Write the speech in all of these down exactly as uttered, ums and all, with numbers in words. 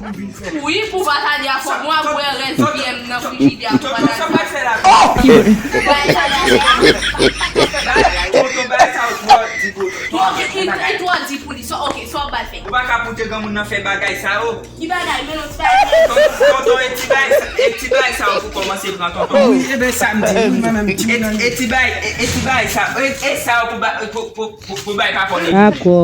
Wi, pou pa ta di a fò mwen ap wè rès biyè m nan frijidè a pou pa ta di a. Bay sa la. Tonton, bay sa yo twò di pou li. Twò, li, li twò di pou li. So, ok, sa w ap ba l fè? Ou pa ka pou te granmoun nan fè bagay sa yo. Ki bagay? Men non, ti bagay. Tonton, e ti bagay sa, e ti bagay sa yo pou kòmanse pran tonton. Wi, e ben sa m di, wi, mwen menm, ti moun nan. E ti bagay, e ti bagay sa, e sa yo pou ba, pou, pou, pou, pou bay pa kòlè. Dakò,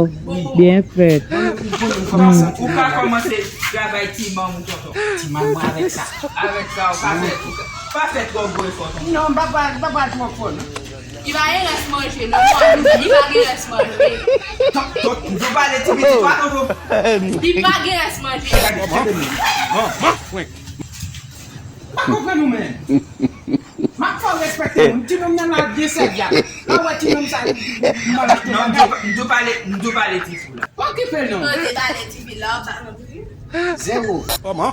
byen fèt. Ou ka kòmanse travay ti manm ou tonton. Ti manm mwen avèk sa. Avèk sa, ou pa fè, ou pa fè twò gwo efò tonton. Non, m pa pral, m pa pral twò fò, non. Li pa gen rès manje, non, li pa gen rès manje. Tonton, m di w pale ti pitit, pa tonton. Li pa gen rès manje. Gade, gade, gade. Pa konprann ou menm. M ap fè w respekte moun. Ti nonm nan la byen sèvi a. Lè w wè ti nonm sa, m ap achte. Non, m di w pale, m di w pale ti fi la. Pa okipe l non. Kote pale ti fi la, w pa konprann. Zewo. Kòman?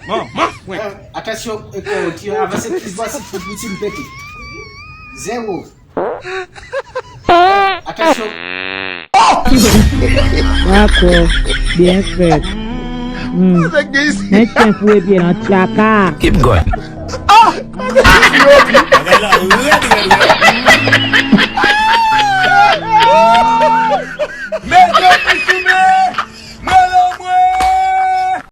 Kòman? Atansyon, e, kò, ti avanse plis bò si pou ti m pete. Zewo. Atansyon. Dakò, byen fèt. Hmm. Men chen foure pye nan tchaka. Keep going. Bagay la rèd, rèd, rèd.